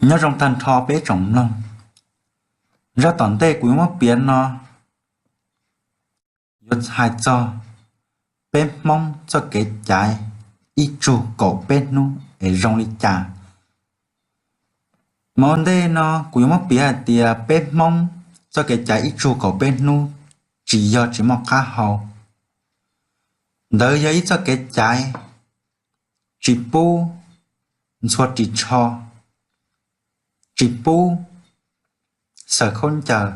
Nyob zoo tag nrho peb tsoom mloog, zaj tom ntej kuv yuav muab piav no yuav hais txog peb Hmoob txoj kev caiv ib tsug kaum peb hnub es zoo li cas. Mas ua ntej no kuv yuav muab piav hais tias peb Hmoob txoj kev caiv ib tsug kaum peb hnub tsis yog tsis muaj qab hau. Ntawd yog ib txoj kev caiv tsis pub ntxhua ris tsho, tsis pub xaws khaub ncaws,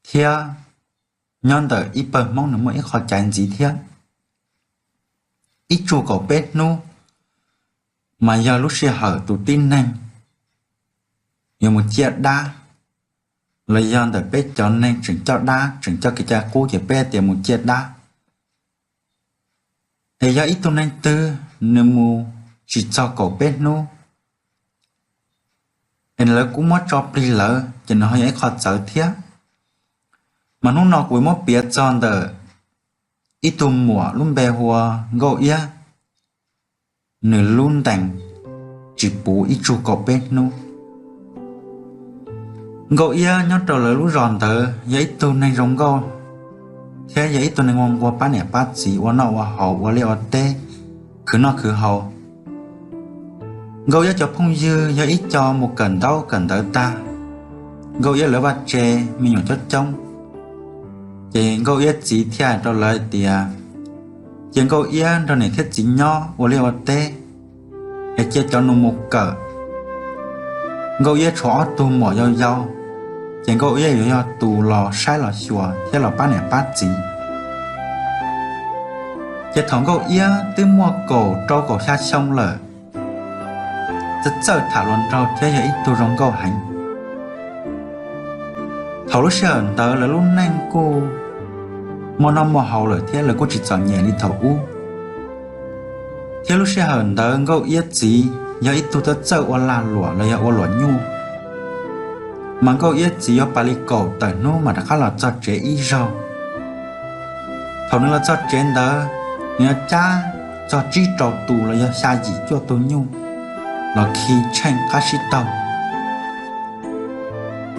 thiab nyob ntawm ib pawg Hmoob nws muaj ib qho caiv ntxiv thiab. Ib tsug kaum peb hnub mas yog lub sij hawm tus tib neeg yuav mus ciaj dab, los yog ntawm peb cov neeg tseem coj dab, tseem coj kev cai qub ces peb tias mus ciaj dab. Es yog ib tug neeg twg nws mus tsis txog kaum peb hnub, es lawv kuj muab tso plig lawm ces nws ho yog ib qho txawv thiab. Mas hnub no kuv muab piav txog ntawm ib tug muam lub npe hu ua Nkauj Iab, nws lub ntees tsis puv ib tsug kaum peb hnub. Nkauj Iab nyob rau lawv lub zos ntawd yog ib tug neeg zoo nkauj thiab yog ib tug neeg ua nqua pab niam pab txiv ua noj ua haus ua liaj ua teb, khwv noj khwv haus. Nkauj Iab cov phooj ywg yog ib co mus kawm ntaub kawm ntawv tag, Nkauj Iab lawv vaj tse me nyuam coob coob. Ces Nkauj Iab txiv thiaj hais rau lawv hais tias cia Nkauj Iab nrog niam thiab txiv nyob ua liaj ua teb, es cia cov nus mus kawm. Nkauj Iab tshuav ob tug muam yau yau, ces Nkauj Iab yuav yog tus los saib los xyuas thiab los pab niam pab txiv. Ces thaum Nkauj Iab twb muaj kaum rau kaum xya xyoo lawm, txawj txawj tham hluas nraug thiab yog ib tug zoo nkauj heev. Thaum lub sij hawm ntawd lawv lub neej kuj muaj noj muaj haus lawm thiab lawv kuj tsis txom nyem li thaum ub. Thiab lub sij hawm ntawd Nkauj Iab txiv yog ib tug txawj txawj ua lag luam los yog ua luam nyuj, mas Nkauj Iab txiv yuav pas li kaum tawm hnub mas rov qab los txog tsev ib zaug. Thaum nws los txog tsev ntawd, nws yuav cab txog tsib rau tus los yog xya yim cuaj tug nyuj los khi tsheej qab sib taug.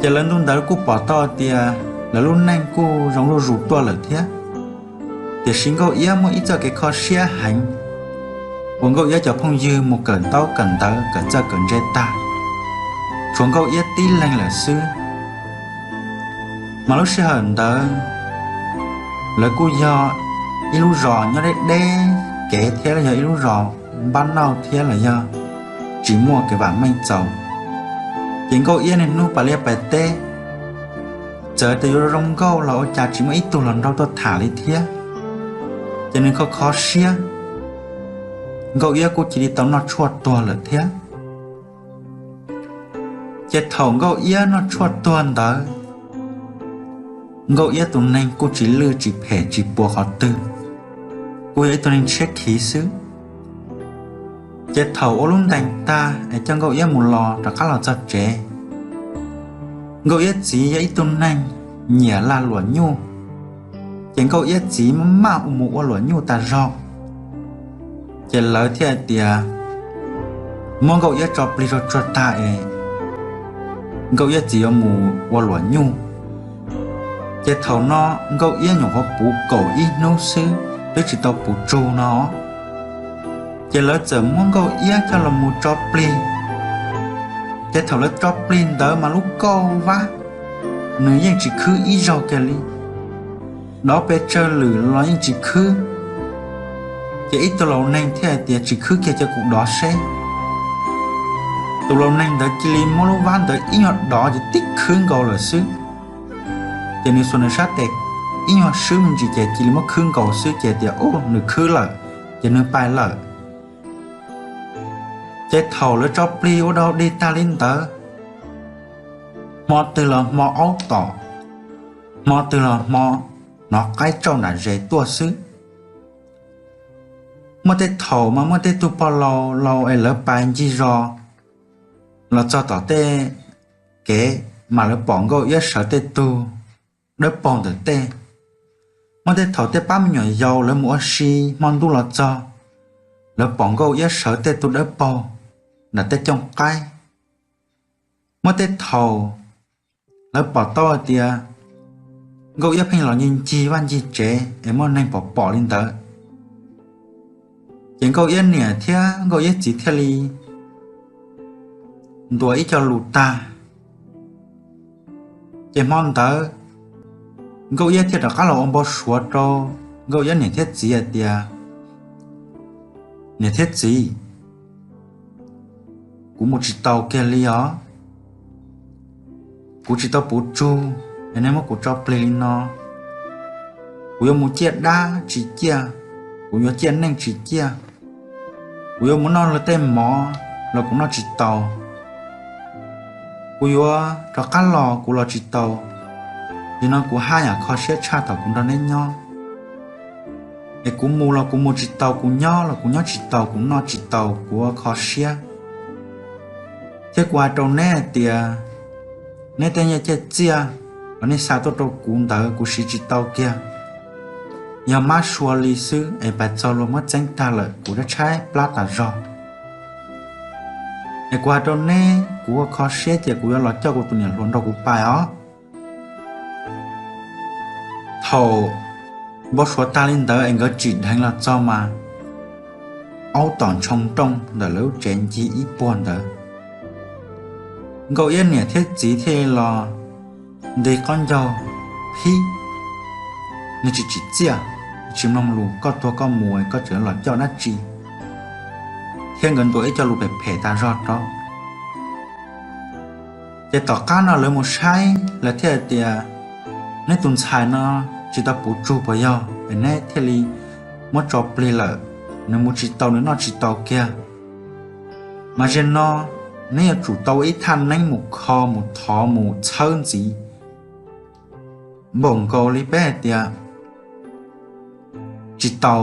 Ces lawv ntu ntawd kuj pom tau tias lawv lub neej kuj zoo zuj zus tuaj lawm thiab. Tiam sis Nkauj Iab muaj ib txoj kev kho siab heev, uas Nkauj Iab cov phooj ywg mus kawm ntaub kawm ntawv kawm txawj kawm ntse tag, tshuav Nkauj Iab tib leeg lawm xwb. Mas lub sij hawm ntawd lawv kuj yog ib lub zos nyob deb deb kev thiab yog ib lub zos npab nauj thiab los yog tsis muaj kev vam meej txaus. Ces Nkauj Iab niaj hnub pais liaj pais teb, txawm tias yuav zoo nkauj los ua cas tsis muaj ib tug hluas nraug tuaj tham li thiab. Ces nws kho kho siab, Nkauj Iab kuj cia li tau noj tshuaj tuag lawm thiab. Ces thaum Nkauj Iab noj tshuaj tuag ntawd, Nkauj Iab tus neeg kuj tsis lwj tsis phem tsis puas qhov twg, kuj yog ib tug neeg tshiab khiv xwb. Ces thaum ua lub ntees tag es coj Nkauj Iab mus los rov qab los txog tsev, Nkauj Iab txiv yog ib tug neeg nyiam lag luam nyuj, ces Nkauj Iab txiv maj maj mus ua luam nyuj tas zog. Ces lawv thiaj hais tias muab Nkauj Iab tso plig rau tsuag tag es Nkauj Iab txiv yuav mus ua luam nyuj. Ces thaum no Nkauj Iab nyuam qhuav puv kaum ib hnub xwb, twb tsis tau puv tsug no. Ces lawv txawm muab Nkauj Iab coj los mus tso plig. Ces thaum lawv tso plig ntawd mas lub kauj vab nws yeej tsis khwb ib zaug kiag li, dov pes tsawg lwm los yeej tsis khwb. Ces ib tug laus neeg thiaj hais tias tsis khwb kiag cia kuv dov seb. Tus laus neeg ntawd cia li muab lub vab ntawd ib nyuag dov ces tib khwb nkaus lawm xwb. Ces nws xuas nws sab tes ib nyuag swb me ntsis ces cia li muab khwb nkaus xwb ces tias ub nws khwb lawm, ces nws pais lawm. Ces thaum lawv tso plig ua dog dig tag li ntawd, hmo twg los hmo aub tom, hmo twg los hmo hnov qaib tsauj nram zes tuaj xwb. Muaj tej thaum mas muaj tej tug pog laus laus es lawv pais ncig zos los txog tom tej kev mas lawv pom Nkauj Iab sawv tej tug dawb paug ntawm tej. Muaj tej thaum tej pab me nyuam yaus lawv mus ua si hmo ntuj los txog, lawv pom Nkauj Iab sawv tej tug dawb paug nram tej cooj qaib. Muaj tej thaum lawv pom tau hais tias Nkauj Iab pheej los ncig ncig vaj ncig tsev es muaj neeg pom pom li ntawd, ces Nkauj Iab niam thiab Nkauj Iab txiv thiaj li ntuas ib co lus tag. Ces hmo ntawd Nkauj Iab thiaj rov qab los ua npau suav rau Nkauj Iab niam thiab txiv hais tias, Niam thiab txiv, kuv mus tsis tau kiag li os. Kuv tsis tau puv tsug es nej muab kuv tso plig li no. Kuv yuav mus ciaj dab tsis ciaj, kuv yuav ciaj neej tsis ciaj, kuv yuav mus noj luag tej mov los kuv noj tsis tau, kuv yuav rov qab los kuv los tsis tau. Nim no kuv haj yam kho siab tshaj thaum kuv nrog neb nyob. Es kuv mus los kuv mus tsis tau, kuv nyob los kuv nyob tsis tau, kuv noj tsis tau, kuv kho siab. Thiab kuv hais rau neb hais tias, neb tej nyiaj tej txiaj uas nej xa tuaj rau kuv ntawd kuv siv tsis tau kiag. Yog mab sua li xwb es pais txog luag muab txeeb tag lawm kuv tshaib plab tas zog. Es kuv hais rau neb, kuv ua kho siab ces kuv yuav los coj kuv tus niam hluas nrog kuv pais os. Thaum npau suav tag li ntawd es nkawd tsim dheev los txog mas aub tom ntshoo nrooj ntawm lawv lub tsev ncig ib puag ntawd. Nkauj Iab niam thiab txiv thiaj li los nti qaub ncaug phib, nws tsis tsim txiaj, tsis mloog lus, koj tuag koj mus koj tseem los coj dab tsi? Thiab nkawd ntuas ib co lus phem phem tas zog rau. Ces tom qab no lawv mus saib lawv thiaj hais tias, neb tus ntxhais no tsis tau puv tsug puas yog es neb thiaj li muab tso plig lawm, nws mus tsis tau nws noj tsis tau kiag. Mas zaum no neb yuav tsum tau ua ib thaj neeb mus kho mus thov mus txhawb ntxiv npaum nkaus li peb hais tias tsis tau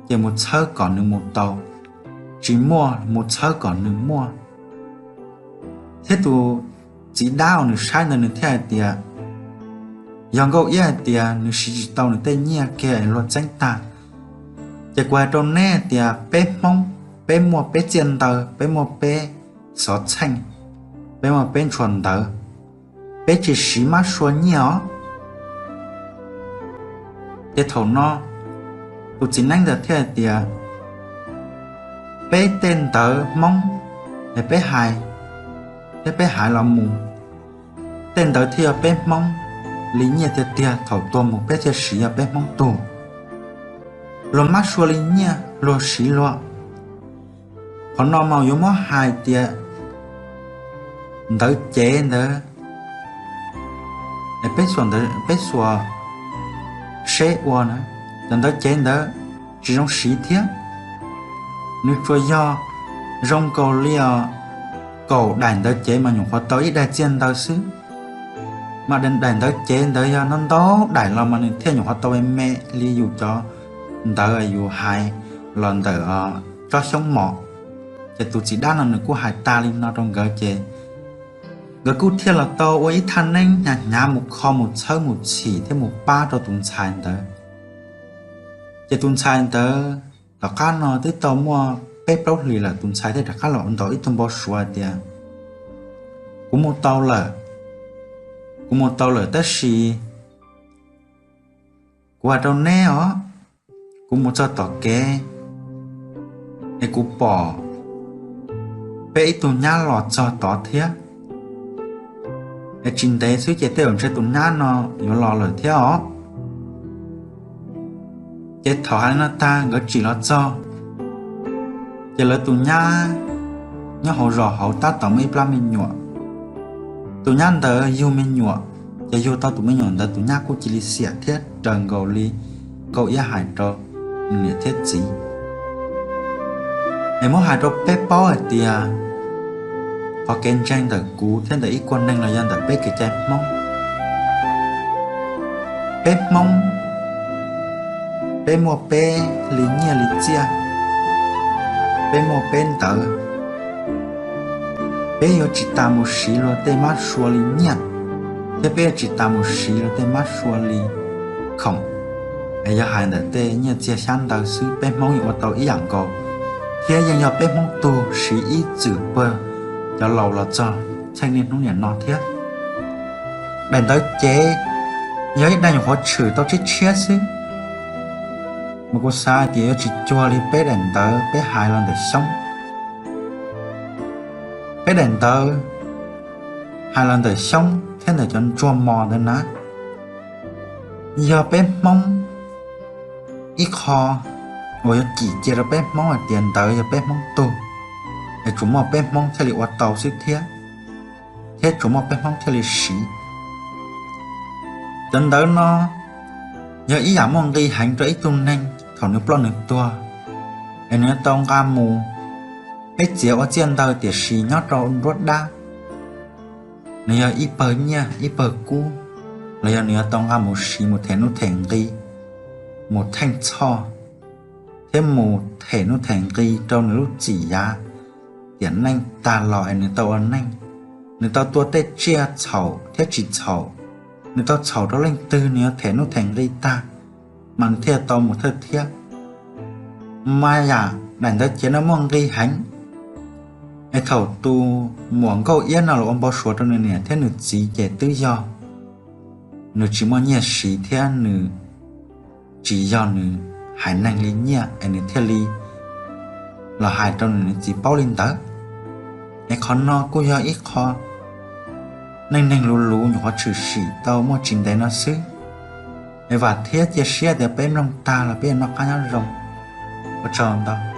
ces mus txhawb kom nws mus tau, tsis muaj mus txhawb kom nws muaj. Thiab tus txiv dab uas nws saib ntawd nws thiaj hais tias, yog Nkauj Iab hais tias nws siv tsis tau nws tej nyiaj kiag es luag txeeb tag, ces kuv hais rau neb hais tias peb Hmoob, peb muaj peb txiaj ntawv, peb muaj peb xov txheej, peb muaj peb ntshua ntawv, peb tsis siv mab sua nyiaj os. Ces thaum no tus txiv neeb ntawd thiaj hais tias, peb tej ntawv Hmoob es peb hais thiab peb hais los mus, tej ntawd thiaj yog peb Hmoob li nyiaj tiag tiag, thaum tuag mus peb thiaj siv yog peb Hmoob tug. Luag mab sua li nyiaj luag siv luag. Qhov no mas yuav muab hais tias ntawv cev ntawd, peb xuas seb ua na, cov ntawv cev ntawd tsis zoo siv thiab. Nws tsuas yog zoo nkaus li os, kaum daim ntawv cev mas nyuam qhuav tau ib daim txiaj ntawv xwb. Mas daim ntawv cev ntawd yog ntau ntau daim los mas nws thiaj nyuam qhuav tau me me li yus cov ntawv yus hais los ntawm tsob xyoob mos. Ces tus txiv dab no nws kuj hais tas li no rau nkawd ces nkawd kuj thiaj los tau ua ib thaj neeb hnyav hnyav mus kho mus txhawb mus txhim thiab mus pab rau tus ntxhais ntawd. Ces tus ntxhais ntawd tom qab no twb tau muaj peb plaub hlis lawm, tus ntxhais thiaj rov qab los ntaus ib tug npau suav tias, kuv mus tau lawm, kuv mus tau lawm tab sis kuv hais rau neb os, kuv mus txog tom kev es kuv pom peb ib tug nyab los txog tod thiab. Es tsis ntev xwb ces tej zaum ntshe tus nyab no yuav los lawm thiab os. Ces thaum hais no tag nkawd tsim los txog, ces lawv tus nyab nyob hauv zos hauv tab tom muaj ib plab me nyuam. Tus nyab ntawd yug me nyuam, ces yug tau tus me nyuam ntawd tus nyab kuj cia li xiam thiab raws nkaus li Nkauj Iab hais rau nws niam thiab txiv. Es muab hais rau peb paub hais tias qhov kev ntseeg ntawm kuv thiab ntawm ib kuag neeg los yog ntawm peb kev cai Hmoob, peb Hmoob, peb muaj peb li nyiaj li txiaj, peb muaj peb ntawv, peb yuav tsis tas mus siv luag tej mab sua li nyiaj, thiab peb yuav tsis tas mus siv luag tej mab sua li khoom. Es yog hais ntawm tej nyiaj txiag xyab ntawv xwb peb Hmoob yeej ua tau ib yam nkaus, thiab yeej yog peb Hmoob tug siv ib txwm puag cov laus los txog. txheej niaj hnub niam no thiab. Daim ntawv cev yog ib daim nyuam qhuav tshwm tau tshiab tshiab xwb, mas kuv xav hais tias yuav tsis cuag li peb daim ntawv peb hais los ntawm Xyoob. Peb daim ntawv hais los ntawm Xyoob thiab ntawm cov ntsuag mos ntawd na, yog peb Hmoob ib qho uas yuav cim cia rau peb Hmoob hais tias ntawd yog peb Hmoob tug, es tsuas muaj peb Hmoob thiaj li ua tau xwb thiab, thiab tsuas muaj peb Hmoob thiaj li siv. Cov ntawv no yog ib yam muaj nqis heev rau ib tug neeg thaum nws ploj nws tuag, es nws yuav tau nqa mus, peb txiav ua txiaj ntawv tiam sis nyob rau nruab dab, nws yog ib pawg nyiaj ib pawg kub, los yog nws yuav tau nqa mus siv mus them nuj them nqi, mus theej txhoj, thiab mus them nuj them nqi rau nws lub txim yav tiam neej tag los es nws tau ua neej, nws tau tua tej tsiaj txhaum thiab tsis txhaum, nws tau txhaum rau leej twg nws yuav them nuj them nqi tag, mas nws thiaj tau mus thawj thiab. Mas yam daim ntawv cev no muaj nqis heev, es thaum tus muam Nkauj Iab no los ua npau suav rau nws niam thiab nws txiv ces twb yog nws tsis muaj nyiaj siv thiab nws tsis yog nws haiv neeg li nyiaj es nws thiaj li los hais rau nws niam txiv paub li ntawd. Es qhov no kuj yog ib qho neej neeg luv luv nyuam qhuav tshwm sim tau muaj tsis ntev no xwb. Es vam thiab cia siab tias peb mloog tag los peb yuav noj qab nyob zoo. Ua tsaug ntau.